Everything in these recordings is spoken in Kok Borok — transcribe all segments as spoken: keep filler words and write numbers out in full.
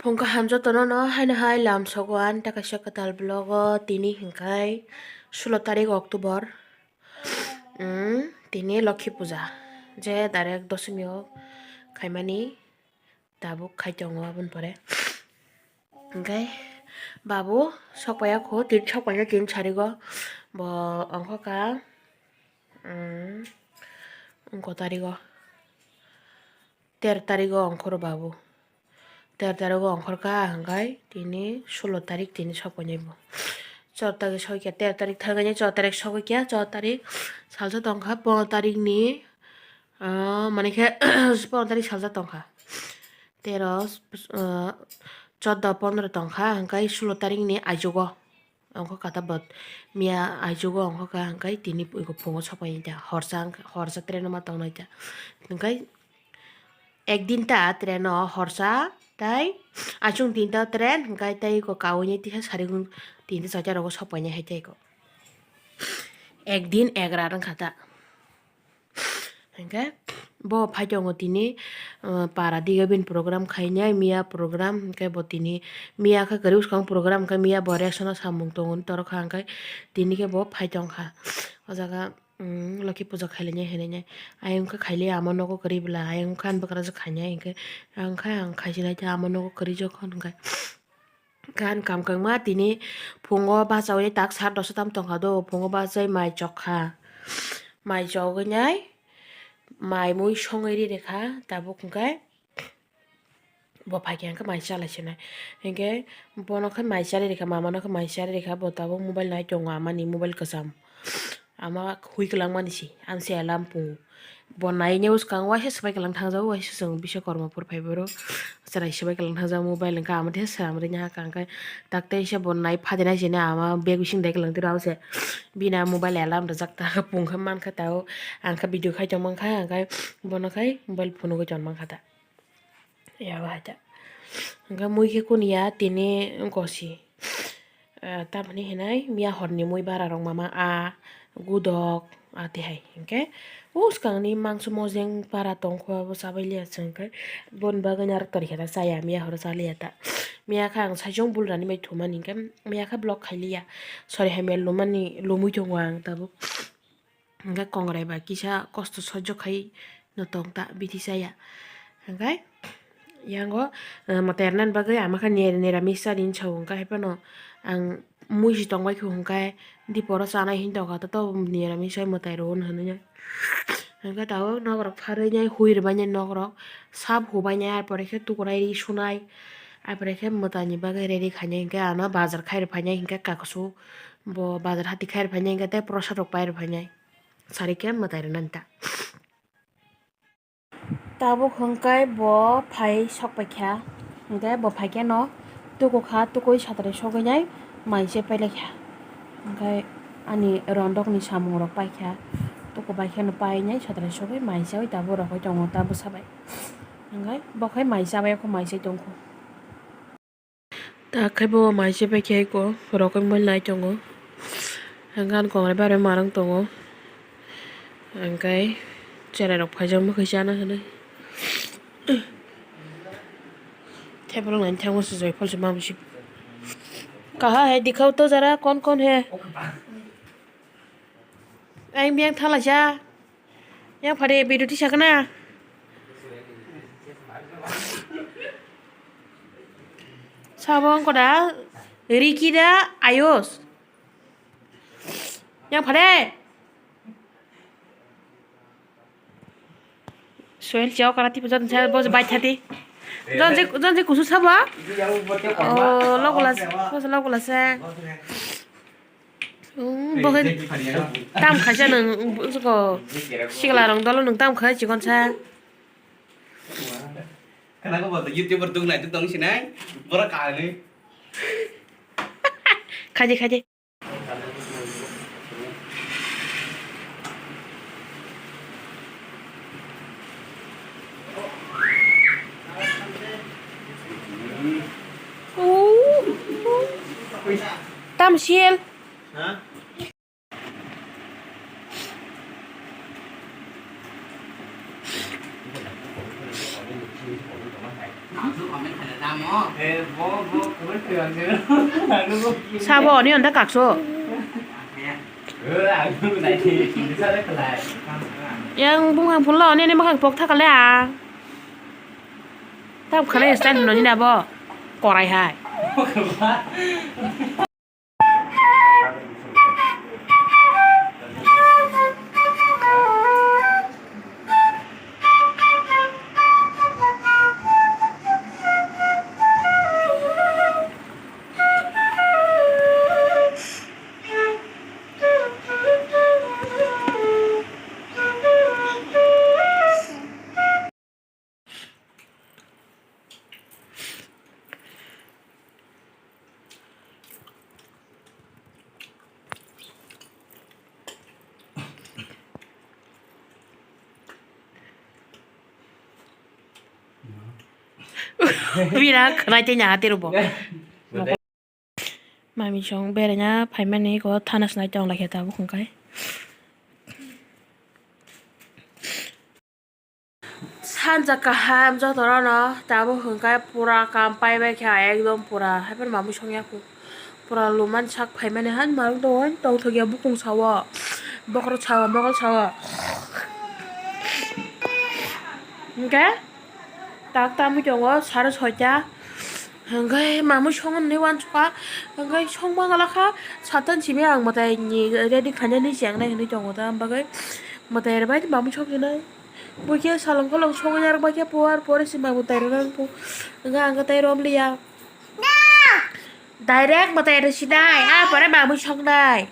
Phung kaham jotono no haino hai lam sogo ani ta kaisa kwtal vlog o tini hinkhai sulo tarik October, mm, tini Lokhi Puja je direct dosomi o khaimani tabuk khai tongo aboni pore. Hinkhai babu sok paiya kho, tini sok paina tini sarigo bo ongkha ka, mm, ongko tarigo. Ter tarigo ongkhoro babu. Ter tarigo ongkhorkha hinkhai tini sulo tarik tini sokphainai bo. Chor tarik sokya, ter tarik thangkhe chor tarik sokya, chor tarik salsa tongkha, pondro tarik ni, ah, mane khe pondro tarik salsa tongkha. Tero, ah, chordo pondro tongkha hinkhai sulo tarik ni aijugo. Ongkha kata bo miya aijugo ongkha ka hinkhai tini phungo sokphainai ta horsa, horsa train o ma tongnai ta hinkhai. Ekdin ta train o horsa tai achung tinta train hinkhai tai ko kaui ni tisa sari gun tinta chaita rogo sokphainai hai tai ko. Ekdin egra wngkha ta. Hinkhai bo phai tongo tini, ah, para diga bini program khainai miya program hinkhai bo tini miya khe kwrwi swkang program hinkhai miya bo reaction o samung tongo torokha hinkhai tini khe bo phai tongkha o jaga. Lokhi puja khailainai hinwi nai. Ayang khe khailiya, ama nogo kwrwi bwla. Ayang khe ani bwkrajwk khainai hinkhe, ang khe ang khaichilai khe ama nogo kwrwi jokon hinkhe. Khe ani kam kwbangma tini phungo bachaui tak sat dosa tam tongkha do, phungo bachai mai chokha. Mai chogwi nai, mai mui songwi ri rikha tabuk hinkhe. Bo phaikhe hinkhe mai chalai sinai. Hinkhe bono khe mai chalai rikha, mamano khe mai chalai rikha, bo tabuk mobile nai tongo amani mobile kwcham. Ama hui kwlangmani se, ang se alarm pungo. Bo naina bwskang waisa swbai kwlang thangjago, waisa chwng bisa kormo phuru phai boro. Chwrai swbai kwlang thangjago mobile hinkhe ama tei swnam rwina hakha hinkhe tak teisa bo nai phadinai sini ama bag bising dai kwlang tiro se. Bini a mobile alarm rijak ta pung khe mankha tao ang khe video khai tong mankha hinkhe bono khai mobile phunugwi tong mankha ta. Yaba hacha. Hingke mui khe kuni ya tini gosi. Ah, tamoni hinai miya horni mui bara rok mama a gudok a tihai. Hingke o swkangni mangso mojeng bara tongkho abo chabai liya se hingke boni bagwi norok tori khe ta chaya miya horo cha liya ta. Miya khe ang saichung bulrani bai thumani hingke miya khe block khai liya. Sori hamya lumani lumui tongo ang tabuk. Hingke kongrai bai kisa kosto sojjo khai no tong ta bithi chaya. Hingke yango, eh, mwtai rwnani bagwi ama khe nir-, niramis chadi hinwi sao hingke hai phano ang mui se tongbai khe hingke diporo chanai hinwi tongkha to, to niramis bai mwtai rw hwnwi. Hingke tabuk nokrok pharwi nai hui rwbainai nokrok sap hubainai ar pore khe tukurai ri sunai ar pore khe mwtai ni bagwi ready khainai hingke ano bazar khai rw phainai hingke kakusu. Bo bazar hati khai rw phainai hingke tei prosad rok pai rw phainai. Sari khe mwtai rwnani ta. Tabuk hwnkhe bo phai sok paikha, hwnkhe bo phaikhe no tukukha, tukui satrai sogwi nai mai se pailaikha. Hwnkhe ani rondokni samungrok paikha, tuku bai kheno painai satrai sogwi mai chaui tabuk rogwi tongo ta bwsa bai. Hwnkhe bo khai mai chabai kho mai se tongkho. Ta khe bo mai se pai khe ko rokoi mobile nai tongo. Hwnkhe ani kongrai bare ma rang tongo. Hwnkhe cherai rok phaijak mwkhai chana hinwi. Thaipalok nani thangma se joyphal se ma bisi. Kaha hai dikhao to jara kon kon hai. Ayang biyang thalaisa. Yang phade video tisa kana. Sabo wngkha da Ricky da Ayush. Yang phade. Soil chao karati puja sa bo bai thati. Jonje jonje kusu sabo. Oh, logolas, logolas. Bo khe tam khaisa nwng, sikla rong dolo nwng tam khai chikon sa. Kana ko bo YouTuber tung nai tung tong sinai. Bora kani. Khaje khaje. Tamsil. Sabo oni anta kakso. Yang bung ang phunlo oni ani makhang pok thakale a. Tam khale style noni na bo. Korai hai. Bira khwnai tei nahate rwbo. Mami song beraina phaimani ko thana swnai tong lai khe tabuk hwnkhe. Sanja kaham jotono tabuk hwnkhe pura kam paibai kha ekdom pura haiphano mamui songya kho pura luman sak phaimani han marwk tongo tongthokya bukung sao bokhorok sao mokol sao hwnkhe. Tak tamwi tongo sare soita. Hwnkhe mamwi songmani wansukha. Hwnkhe songma galakha. Satan simi ang mwtai ni ready khainani chengnai hinwi tongo ta. Bagwi mwtai rwbai mamwi songkhe nai. Bukhe salong kolong songwi narwkbai khe puar pore se mamwi tai rwna nangkuk. Hwnkhe ang khe tai romliya. Direct mwtai rwsinai. Ah, pore mamwi songnai.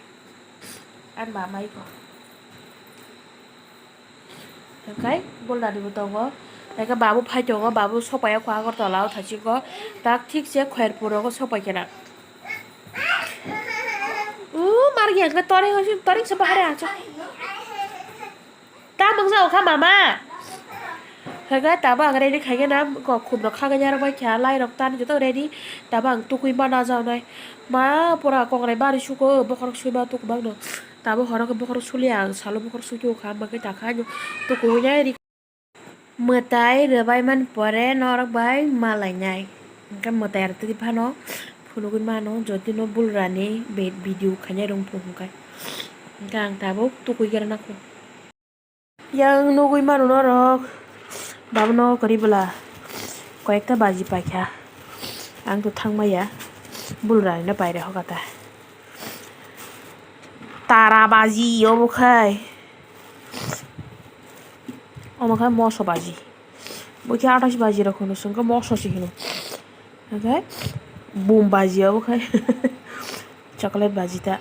Ani mamai ko. Hwnkhe bulnani bo tongo. Hwnkhe babu phai tongo, babu sokpai o kho Agartala o thaichiko. Tak thik se Khairpur rogo sokpai khe na. U margi hwnkhe toring hwnkhe toring se bahari achuk. Ta mungsa okha mama. Hwnkhe tabo ang ready khaikhe na kok khum rok khagwi yarwk bai kha lai rok tani joto ready. Tabo ang tukui mana jawnai. Ma pura kongrai bari suko bokhorok suima tukubak no. Tabo horo khe bokhorok suliya ang salo bokhorok sui tubu kha, hwnkhe takha ani tukuinai ri. Mwtai rwbai man pore norok bai malainai. Hwnkhe mwtai rwtwi phano phunugwi mano jodi no bulrani be-, video khainai rwngphu hwnkhe. Hwnkhe ang tabuk tukui gra nakho. Yang nugui mano norok, babono kwrwi bwla koyekta baji paikha. Ang to thangmaya, bulrani no paire hoka ta. Tara baji obo khai, omo khai moso baji. Bo khe athais baji rok hwno, chwng khe moso se hwno. Hwnkhe bum baji obo khai chocolate baji ta.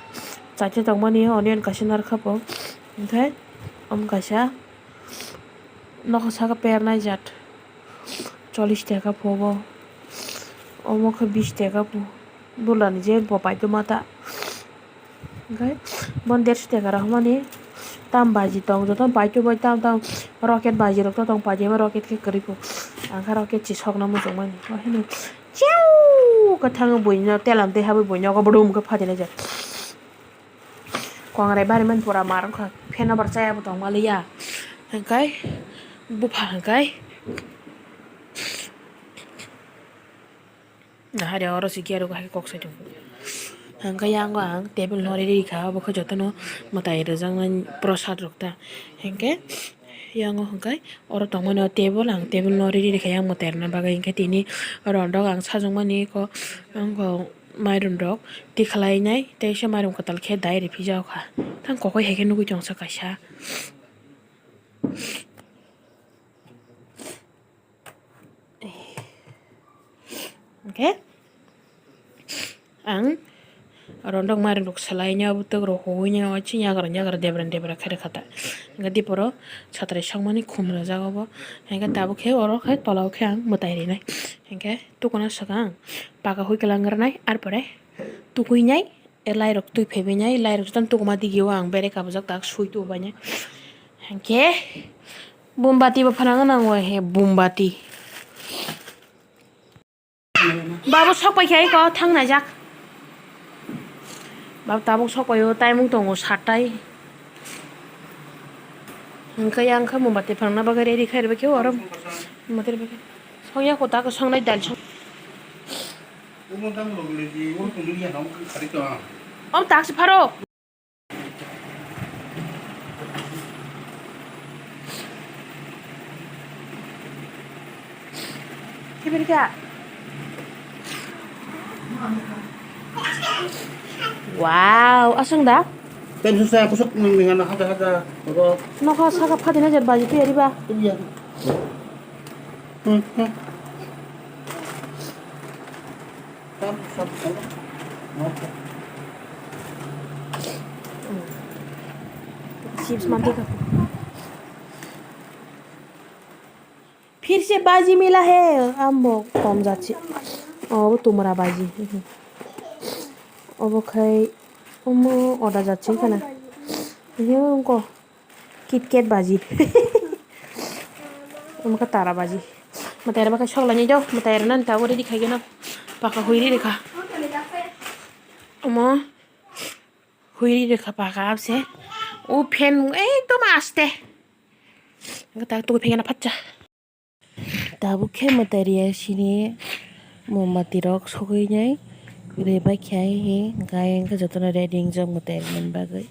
Chaita tongmani onion kaisa narwkha po. Hwnkhe omo kaisa nokha saka pernai jat. Chollish taka po bo. Omo khe bish taka po. Dulani je bo paitoma ta. Hwnkhe bon derso taka rok hwnmani tam baji tong, joto paitoma tam tam rocket baji rok to tong, paitoma rocket khe kwrwi po. Ang khe rocket se sokna muchungmani. O hino chiu khe thango buino telam tei habwi buino nogo brum khe phatinai jak. Kongrai bari mani pura mar wngkha, fan obar chaya bo tongma liya. Hwnkhe bupha hwnkhe. Nahari oro si kiyaro hai kok sai tongo. Hwnkhe yango ang table no ready kha, obo khe jotono mwtai rwjaknai prosad rok ta. Hwnkhe yango hwnkhe oro tongmani o table, ang table no ready rwkha yang mwtai rwna bagwi. Hwnkhe tini rondok ang sajwkmani ko, ang ko mairum rok tikhlai nai, teisa mairum kwtal khe dai rw phijak kha. Tang kokoi hai khe nugui tongsa kaisa. Hwnkhe ang rondok mairum rok swlainai, bwtwk rok huinai, chini yagra yagra debra debra khe rwkha ta. Hwnkhe diporo satrai sokmani khum rwjak obo. Hwnkhe tabuk khe oro khe tola o khe ang mwtai rinai. Hwnkhe tukuna swkang paka hui kwlang rwnai, arpore tukuinai. E lai rok twi phaibainai, lai rok jotono tukuma digi o ang bere kabujak tak sui tubu bainai. Hwnkhe bumbati bo phano nango he bumbati. Babu sok pai khe eko thang naijak. Babu tabuk sok pai o taimung tongo satai. Hwnkhe yang khe bumbati phano bagwi ready khe rwbaikhe oro. Bumbati rwbaikhe. Hongya kota ko songnai dal song. Uno tam lo le ji, uno tulu ya nong kari to. Om tak si pharo. Kibir kya? Wow, asung da? Tem susa kusuk nang dengan hada hada. Nokha saka phadina jar baji tu yari ba. Tu ya. Hmm, hmm. Chips mati ka. फिर से बाजी मिला है, ambo kom jachi. Oh, tumra baji. Obo khai, omo oda jachi kana. Yo ko. Kit Kat baji. Omo khe tara baji. Mwtai rwba khe sok lainai do. Mwtai rwna ta uri di khai geno. Paka hui ri rikha. Omo hui ri rikha paka abse. O fan ekdom aste. Wngkha ta tugui phegena phatsa. Tabuk khe mwtai riya sini mombati rok sogwi nai rwi bai khe ai hi hwnkhe jotono ready wngjak mwtai rwna bagwi.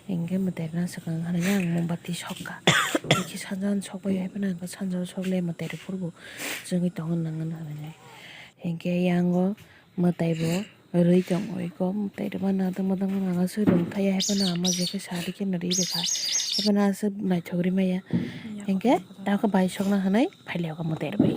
Hinkhe mwtai rwna swkang hinwi ang mombati sokha. Hinkhe sanjani sokbai hai phano ang sanjao sokle mwtai rw phuru bo chwngwi tongna nangnai hinwi. Hinkhe yang o mwtai bo rwi tongwi kok mwtai rwmano tongma tongma nang aswk rwngthai ya, haiphano ama je khe sa rikhe no rwi rwkha, haiphano aswk naithok rwi maya. Hinkhe takhe bai sokna hinwi phailaiya kok mwtai rwbai.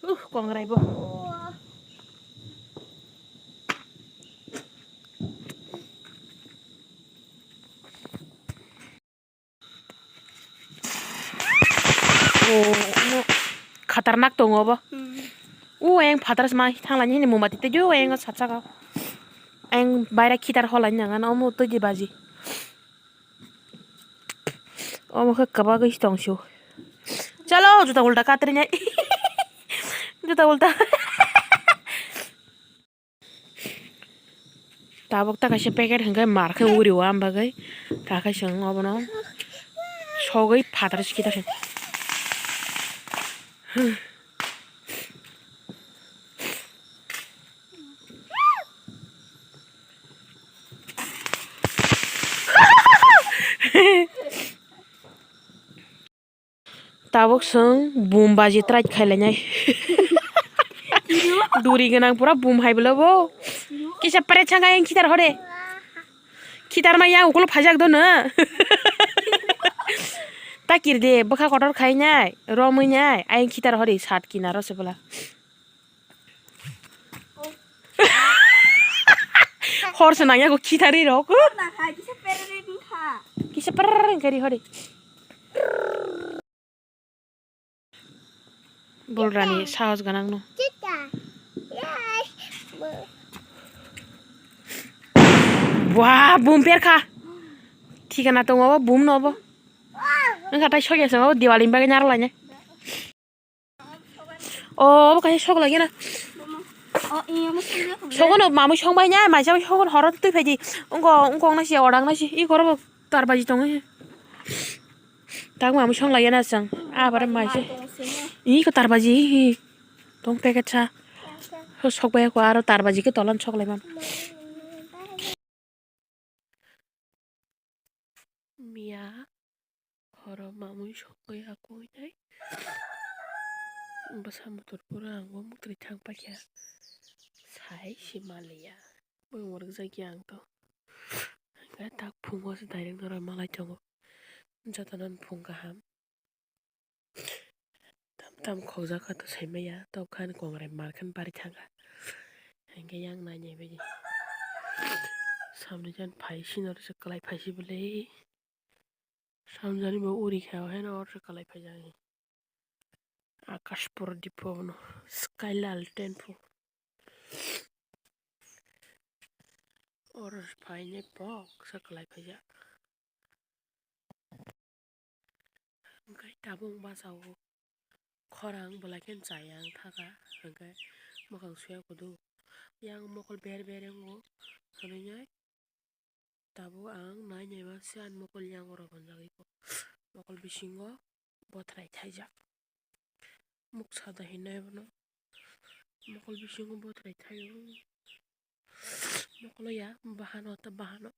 Uh, kongrai bo. Oh, omo khatarnak tongo bo. Hmm. O ayang phataro sma thanglaini hini mombati tei o ayang satsaka. Ayang baira khitar holaini nang ano omo twi di baji. Omo khe kwbagwi tongsu. Chalo, juta ulta katrina. Juta ulta. Tabuk ta kaisa packet hwnkhe mar khe uri o, am bagwi ta khe chwng obono sogwi phataro sikita khe. Tabuk chwng bum baji try khailai nai. Duri gwnang pura bum hai bwlai bo. Kisa pret sanga yang khitar hore. Khitar ma yang ukulo phaijak do no. Ta kirde bwkha kotor khai nai, romwi nai, ayang khitar hore sat kinaro se bwla. Hor se nangya ko khitari rok. Hor na khai, kisa perere wngkha. Kisa perere wngkha ri hori. Bolrani sahos gwnang no. Wah, bum perkha. Thikana tongo bo, bum no bo. Wngkha tai sokya se bo, Diwali ni bagwi narwk lainai. O, obo kaisa sok lagi na. O, iya, mo sini aku. Sogono mamui songbai nya, maisa sogono horo twi phaidi. Ungko, ungko na si, odang na si. I koro bo tarbaji tongo. Tak mamui song lagi na sang. A, bare maisa. Iko tarbaji. Tong packet sa. So sokbai ko aro tarbaji ke tolan sok lai man. Miya. Oro mamui songwi hakui nai. Bwsa mutur pura ang o muktwi thang paikha. Sai se maliya. Bwrwi morokjak ya ang to. Hwnkhe tak phungo se direct norok malai tongo. Jotono phung kaham. Tam tam khokjak kha to saimaya. Tokhan kongrai markhan bari thangkha. Hwnkhe yang nainai baidi. Samni jan phai sino rwchap kwlai phaisi bwlwi. Samjani bo uri kha, o heno oro kwlai phaijak. Akash pura dipo bono, sky lal tenpo. Oro phainai boksa kwlai phaijak. Hwnkhe tabuk bwsao khorang bwlai khe chaya wng thaka, hwnkhe mwkhang suya kudu. Yang mokol ber ber wngo, hwnwi nai. Tabuk ang nai naima se ani mokol yango rw manjagwi bo. Mokol bisingo bothrai thaijak. Muksa da hinwi bono. Mokol bisingo bothrai thaio. Mokolo ya bahano ta bahano.